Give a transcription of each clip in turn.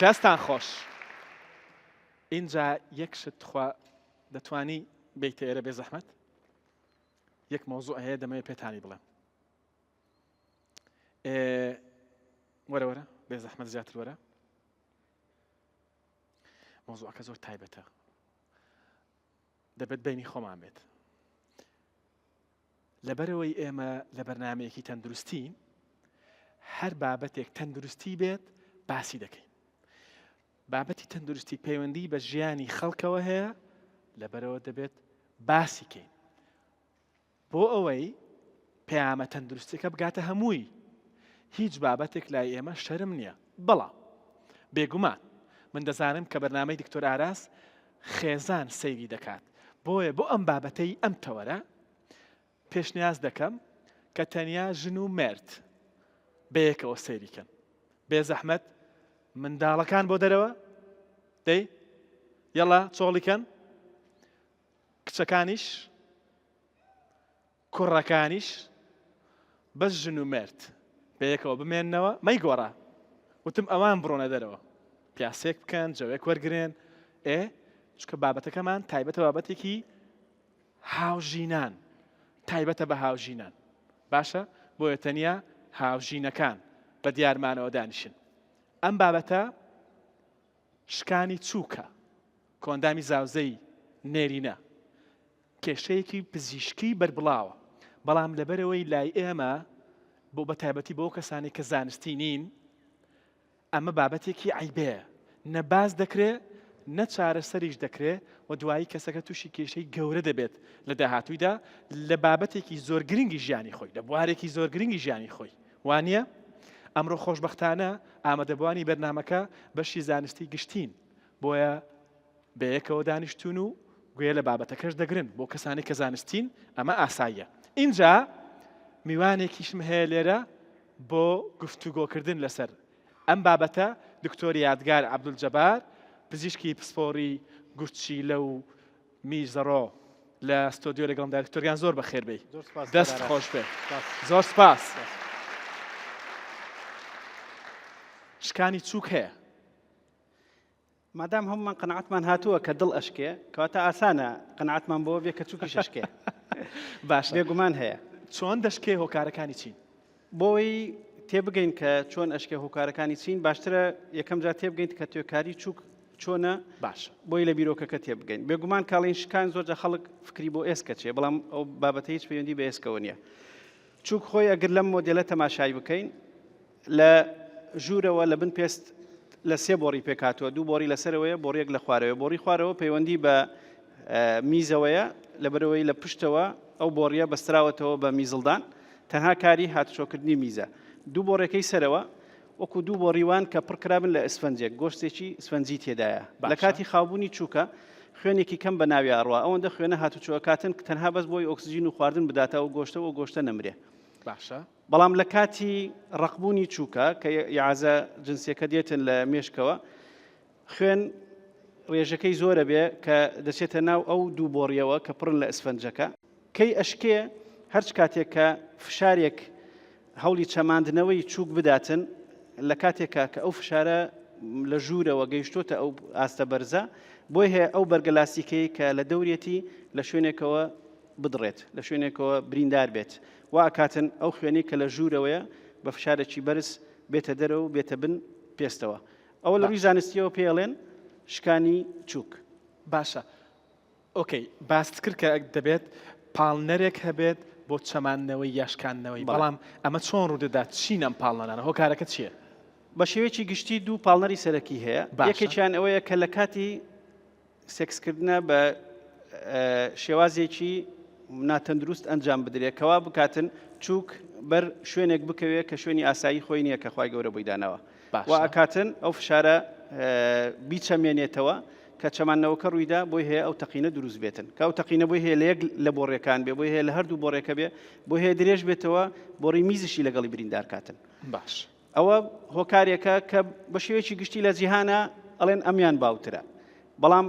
دەستان خۆش. ئینجا یەک شت تخوا دەتوانی بێیتە ئێرە بێ زەحمەت؟ یەک مەوزوع هەیە دەمەوێت پێتانی بڵێم. وەرە وەرە بێ زەحمەت زیاتر وەرە. مەوزوعەکە زۆر تایبەتە. دەبێت بینی خۆمان بێت. لەبەرئەوەی ئێمە لە بەرنامەیەکی تەندروستین، هەر بابەتێک تەندروستی بێت باسی دەکەین. بابەتی تەندروستی پەیوەندی بە ژیانی خەڵکەوە هەیە، لەبەرئەوە دەبێت باسی کەین. بۆ ئەوەی پەیامە تەندروستیەکە بگاتە هەمووی. هیچ بابەتێک لای ئێمە شەرم نییە. بەڵام بێگومان من دەزانم کە بەرنامەی دکتۆر ئاراس خێزان سەیری دەکات، بۆیە بۆ ئەم بابەتەی ئەم تەوەرە پێشنیاز دەکەم کە تەنیا ژن و مێرد بەیەکەوە سەیری کەن. بێزەحمەت منداڵەکان بۆ دەرەوە دەی یەڵا چۆڵی کەن کچەکانیش کوڕەکانیش بەس ژن و مێرد بەیەکەوە بمێننەوە مەیگۆڕە وتم ئەوان بڕۆنە دەرەوە پیاسێک بکەن جەوێک وەرگرێن ئێ چکە بابەتەکەمان تایبەتە بابەتێکی هاوژینان تایبەتە بە هاوژینان باشە بۆیە تەنیا هاوژینەکان بە دیارمانەوە دانیشن ئەم بابەتە شکانی چووکە کۆندامی زاوزەی نێرینە کێشەیەکی پزیشکی بەربڵاوە، بەڵام لەبەرئەوەی لای ئێمە بۆ بەتایبەتی بۆ ئەو کەسانەی کە زانستی نین ئەمە بابەتێکی عەیبەیە نە باس دەکرێ نە چارەسەریش دەکرێ و دوایی کەسەکە تووشی کێشەی گەورە دەبێت لە داهاتوویدا لە بابەتێکی زۆر گرنگی ژیانی خۆی لە بوارێکی زۆر گرنگی ژیانی خۆی وانە ئەمڕۆ خۆشبەختانە ئامادەبوانی بەرنمەکە بەشی زانستی گشتین بۆیە بەیەکەوە دانیشتوون و گوێ لە بابەتەکەش دەگرن، بۆ کەسانی کە زانستین ئەمە ئاساییە. ئینجا میوانێکیشم هەیە لێرە بۆ گفتوگۆکردن لەسەر ئەم بابەتە، دکتۆر یادگار عەبدولجەبار، پزیشکی پسپۆڕی گورچیلە و میزەڕۆ لە ستۆدیۆ لەگەڵمدا. دکتۆر گیان زۆر بەخێر بێی. دەست خۆش بێ. زۆر سپاس. شکانی چووک هەیە. مادام هەموومان قەناعەتمان هاتووە کە دڵ ئەشکێ، کەواتە ئاسانە قەناعەتمان بەوە بێ کە چووکیش ئەشکێ. باشە. بێگومان هەیە. چۆن دەشکێ هۆکارەکانی چین؟ بۆی تێبگەین کە چۆن ئەشکێ هۆکارەکانی چین، باشترە یەکەم جار تێبگەین کە توێکاری چووک چۆنە باشە. بۆی لە بیرۆکەکە تێبگەین. بێگومان کاڵین شکان زۆر جار خەڵک فکری بۆ ئێسک ئەچێ، بەڵام ئەو بابەتە هیچ پەیوەندی بە ئێسکەوە نییە. چووک خۆی ئەگەر لەم مۆدێلە تەماشای بکەین، لە ژوورەوە لە بن پێست لە سێ بۆڕی پێکهاتووە، دوو بۆڕی لە سەرەوەیە، بۆڕیەک لە خوارەوەیە. بۆڕی خوارەوە پەیوەندی بە میزەوەیە، لەبەرئەوەی لە پشتەوە ئەو بۆڕیە بەستراوەتەوە بە میزڵدان، تەنها کاری هاتوچۆکردنی میزە. دوو بۆڕیەکەی سەرەوە وەکو دوو بۆڕی وان کە پڕکرابن لە ئسفەنجێک، گۆشتێکی ئسفەنجی تێدایە. لە کاتی خاوبوونی چووکە خوێنێکی کەم بە ناویا ئەڕوا، ئەوەندە خوێنە هاتوچۆ ئەکاتن تەنها بەس بۆی ئۆکسجین و خواردن بداتە ئەو گۆشتە و ئەو گۆشتە نەمرێ. باشە. بەڵام لە کاتی ڕەقبوونی چووکە کە ئیعازە جنسیەکە دێتن لە مێشکەوە خوێن ڕێژەکەی زۆرە بێ کە دەچێتە ناو ئەو دوو بۆڕیەوە کە پڕن لە ئەسفەنجەکە کەی ئەشکێ هەرچ کاتێک کە فشارێک هەوڵی چەماندنەوەی چوک بداتن لە کاتێکا کە ئەو فشارە لە ژوورەوە گەیشتۆتە ئەو ئاستە بەرزە بۆی هەیە ئەو بەرگە لاستیکەی کە لە دەورێتی لە شوێنێکەوە بدڕێت، لە شوێنێکەوە بریندار بێت، وا ئەکاتن ئەو خوێنەی کە لە ژوورەوەیە بە فشارێکی بەرز بێتە دەرەوە و بێتە بن پێستەوە. ئەوە لە ڕووی زانستییەوە پێی ئەڵێن شکانی چووک. باشە okay باست کرد کە دەبێت پاڵنەرێک هەبێت بۆ چەماندنەوەی یا شکاندنەوەی، بەڵام ئەمە چۆن ڕوودەدات؟ چین ئەم پاڵنەرانە؟ هۆکارەکە چییە؟ بە شێوەیەکی گشتی دوو پاڵنەری سەرەکی هەیە، یەکێکیان ئەوەیە کە لە کاتی سێکسکردنە بە شێوازێکی ناتەندروست ئەنجام بدرێت کەوا بکاتن چوک بەر شوێنێک بکەوێت کە شوێنی ئاسایی خۆی نییە کە خوای گەورە بۆی داناوە و ئەکاتن ئەو فشارە بیچەمێنێتەوە کە چەمانەوەکە ڕوویدا بۆی هەیە ئەو تەقینە دروست بێتن کە ئەو تەقینە بۆی هەیە لە یەک لە بۆڕێکان بێ بۆی هەیە لە هەردوو بۆڕێکە بێ بۆ هەیە درێژ بێتەوە بۆڕی میزیشی لەگەڵی بریندار کاتن باش ئەوە هۆکارێکە کە بە شێوەیەکی گشتی لە جیهانە ئەڵێن ئەمیان باوترە بەڵام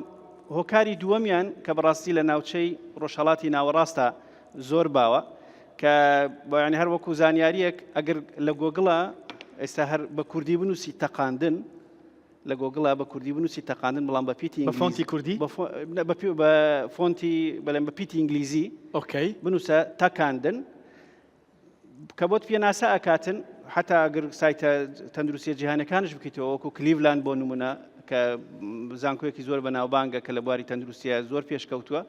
هۆکاری دووەمیان کە بەڕاستی لە ناوچەی ڕۆژهەڵاتی ناوەڕاستە زۆر باوە کە بەیانی هەر وەکو زانیاریەک ئەگەر لە گۆگڵە ئێستا هەر بە کوردی بنووسی تەقاندن. لە گۆگڵا بە کوردی بنووسی تەقاندن بەڵام بە پیتی بە فۆنتی کوردی؟ بە فۆنتی بەڵێن بە پیتی ئینگلیزی okay بنووسە تەکاندن کە بۆت پێناسە ئەکاتن حتا ئەگەر سایتە تەندروستیە جیهانەکانش بکەیتەوە وەکو کلیڤلاند بۆ نمونە کە زانکۆیەکی زۆر بەناوبانگە کە لە بواری تەندروستیە زۆر پێشکەوتووە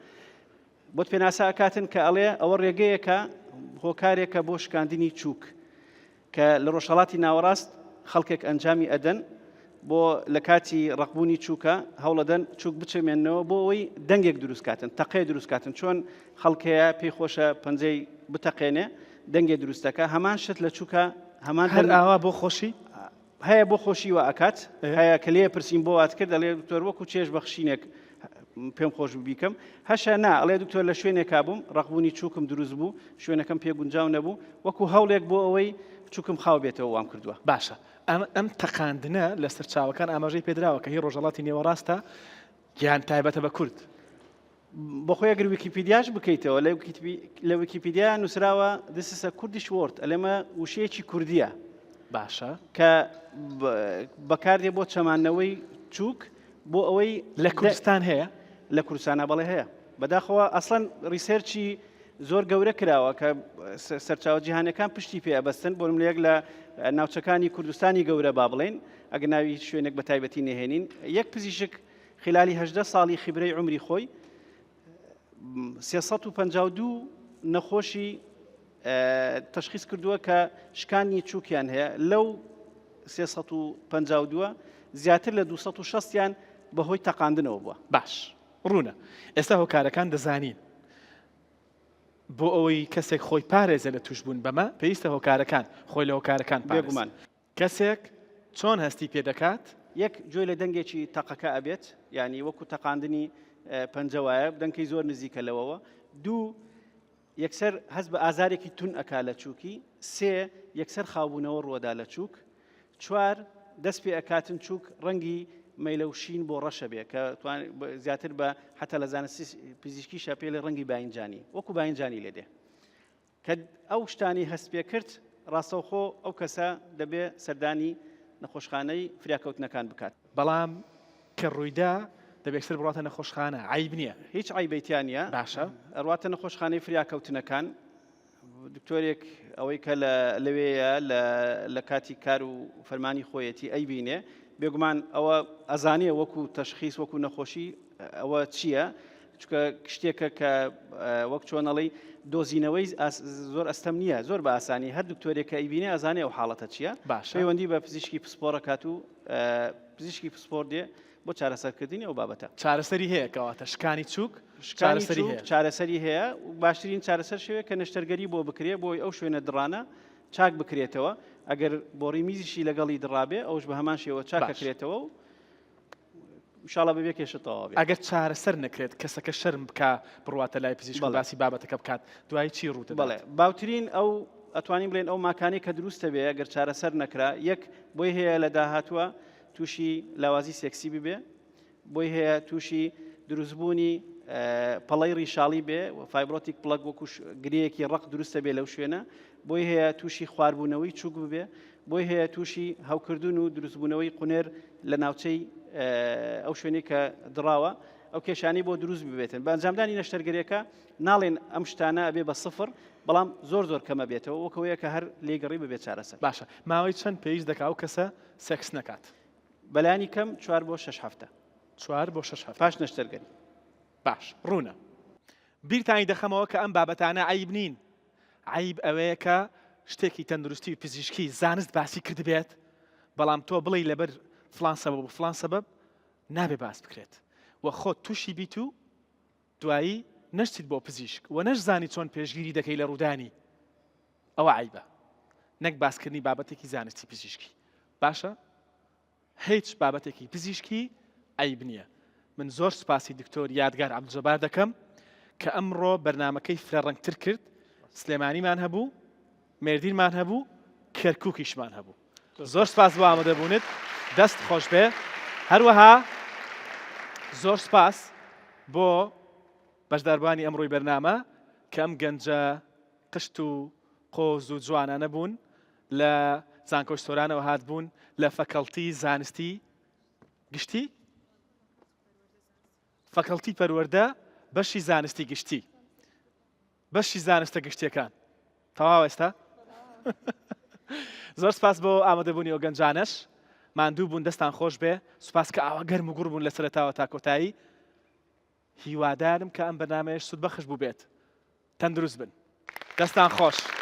بۆت پێناسە ئەکاتن کە ئەڵێ ئەوە ڕێگەیەکە هۆکارێکە بۆ شکاندنی چوک کە لە ڕۆژهەڵاتی ناوەڕاست خەڵکێک ئەنجامی ئەدەن بۆ لە کاتی ڕقبوونی چووکە هەوڵەدەن چوک بچەمێنەوە بۆ ئەوەی دەنگێک دروست کاتن تەقێ دروست کاتن چۆن خەڵک هەیە پێی خۆشە پەنجەی بتەقێنێ دەنگێ دروستەکە هەمان شت لە چووکە هەمان هەر ئاوا بۆ خۆشی هەیە بۆ خۆشی وا ئەکات هەیە کە لێ پرسین بۆ وات کرد دەڵێ دکتۆر وەکو چێژ بەخشینێک پێم خۆش بیکەم هەشە نا ئەڵێ دکتۆر لە شوێنێکا بووم ڕقبوونی چووکم دروست بوو شوێنەکەم پێ گونجاو نەبوو وەکو هەوڵێک بۆ ئەوەی چووکم خاو بێتەوە وام کردووە. باشە ئەم ئەم تەقاندنە لە سەرچاوەکان ئاماژەی پێدراوە کە هی ڕۆژهەڵاتی نێوەڕاستە یان تایبەتە بە کورد؟ بەخۆی ئەگەر ویکیپیدیاش بکەیتەوە لە ویکیپیدیا نووسراوە This is a Kurdish word ئەلێمە وشەیەکی کوردیە باشە کە بەکاردێ بۆ چەمانەوەی چوک بۆ ئەوەی لە کوردستان هەیە لە کوردستانە بەڵێ هەیە بەداخەوە ئەسڵەن research ی زۆر گەورە کراوە کە سەرچاوە جیهانەکان پشتی پێ ئەبەستن بۆ نمونە یەک لە ناوچەکانی کوردستانی گەورە با بڵێن ئەگە ناوی شوێنێک بە تایبەتی نهێنین یەک پزیشک خلالی 18 ساڵی خیبرەی عمری خۆی 352 نەخۆشی تەشخیص کردووە کە شکانی چووکیان هەیە لەو 352 زیاتر لە 260یان بەهۆی تەقاندنەوە بووە. باش ڕوونە ئێستا هۆکارەکان دەزانین بۆ ئەوەی کەسێک خۆی پارێزە لە توشبوون بەمە پێویستە هۆکارەکان خۆی لە هۆکارەکان بێگومان. کەسێک چۆن هەستی پێ دەکات؟ یەک، گوێی لە دەنگێکی تەقەکە ئەبێت، یانی وەکو تەقاندنی پەنجە وایە، دەنگکەی زۆر نزیکە لەوەوە. دوو، یەکسەر هەست بە ئازارێکی تون ئەکا لە چووکی. سێ، یەکسەر خاوبوونەوە ڕووەدا لە چووک. چوار، دەست پێ ئەکاتن چووک ڕەنگی مەیلەو شین بۆ ڕەشە بێ کە زیاتر بە حەتا لە زانستی پزیشکیشا پێ لێ ڕەنگی باینجانی وەکو باینجانی لێ دێ. کە ئەو شتانەی هەست پێکرد ڕاستەوخۆ ئەو کەسە دەبێ سەردانی نەخۆشخانەی فریاکەوتنەکان بکات. بەڵام کە ڕوویدا دەبێ یەکسەر بڕواتە نەخۆشخانە، عەیب نییە. هیچ عەیبەی تیا نییە. باشە. ئەڕواتە نەخۆشخانەی فریاکەوتنەکان، دکتۆرێک ئەوەی کە لە لەوێیە لە لە کاتی کار و فەرمانی خۆیەتی ئەیبینێ، بێگومان ئەوە ئەزانێ وەکو تەشخیس وەکو نەخۆشی ئەوە چییە، چونکە شتێکە کە وەک چۆن ئەڵێی دۆزینەوەی زۆر ئەستەم نییە زۆر بە ئاسانی هەر دکتۆرێک کە ئەیبینێ ئەزانێ ئەو حاڵەتە چییە باشە پەیوەندی بە پزیشکی پسپۆڕەکات و پزیشکی پسپۆر دێ بۆ چارەسەرکردنی ئەو بابەتە چارەسەری هەیە کەواتە شکانی چوک شکانی چارەسەری هەیە چارەسەری هەیە و باشترین چارەسەر شێوەیە کە نەشتەرگەری بۆ بکرێ بۆی ئەو شوێنە دڕانە چاک بکرێتەوە ئەگەر بۆڕی میزیشی لەگەڵی دڕابێ ئەوش بە هەمان شێوە چاک ئەکرێتەوە و ئیشاڵا بەبێ کێشە تەواو بێت. ئەگەر چارەسەر نەکرێت کەسەکە شەرم بکا بڕواتە لای پزیشک و باسی بابەتەکە بکات دوایی چی ڕوودەدات؟ بەڵێ باوترین ئەو ئەتوانین بڵێن ئەو ماکانەی کە دروستە بێ ئەگەر چارەسەر نەکرا یەک بۆی هەیە لە داهاتووە تووشی لاوازی سێکسی ببێ بۆی هەیە تووشی دروستبوونی پەڵەی ڕیشاڵی بێ fibrotic plug وەکو گرەیەکی ڕق دروستە بێ لەو شوێنە بۆی هەیە تووشی خواربوونەوەی چوک ببێ بۆی هەیە تووشی هەوکردن و دروستبوونەوەی قونێر لە ناوچەی ئەو شوێنەی کە دڕاوە ئەو کێشانەی بۆ دروست ببێتن بە ئەنجامدانی نەشتەرگەریەکە ناڵێن ئەم شتانە ئەبێ بە سفر بەڵام زۆر زۆر کەمە بێتەوە وەکەوەیە کە هەر لێگەڕی ببێت چارەسەر. باشە ماوەی چەند پێویست دەکا ئەو کەسە سێکس نەکات؟ بەلانی کەم چوار بۆ شەش هەفتە. چوار بۆ شەش هەفتە پاش نەشتەرگەری. باش ڕوونە. بیرتانی دەخەمەوە کە ئەم بابەتانە عەیب نین، عەیب ئەوەیە کە شتێکی تەندروستی و پزیشکی زانست باسی کردبێت بەڵام تۆ بڵێی لەبەر فڵان سەبەب و فڵان سەبەب نابێ باس بکرێت و خۆت تووشی بیت و دوایی نەشچیت بۆ پزیشک و نەشزانی چۆن پێشگیری دەکەی لە ڕوودانی ئەوە عەیبە نەک باسکردنی بابەتێکی زانستی پزیشکی باشە هیچ بابەتێکی پزیشکی عەیب نییە. من زۆر سوپاسی دکتۆر یادگار عەبدولجەبار دەکەم کە ئەمڕۆ بەرنامەکەی فرە ڕەنگتر کرد، سلێمانیمان هەبوو، مێردینمان هەبوو، کەرکوکیشمان هەبوو. زۆر سوپاس بۆ ئامادەبوونت، دەست خۆش بێ. هەروەها زۆر سوپاس بۆ بەشداربووانی ئەمڕۆی بەرنامە کە ئەم گەنجە قشت و قۆز و جوانانە بوون لە زانکۆی سۆرانەوە هاتبوون لە فەکەڵتی زانستی. گشتی؟ فەکەڵتی پەروەردە بەشی زانستی گشتی بەشی زانستە گشتیەکان تەواو ئێستا زۆر سپاس بۆ ئامادەبوونی ئەو گەنجانەش ماندوو بوون دەستان خۆش بێ سوپاس کە ئاوا گەرم و گوڕ بوون لە سەرەتاوە تا کۆتایی هیوادارم کە ئەم بەرنمەیەش سوودبەخش بوو بێت تەندروست بن دەستان خۆش.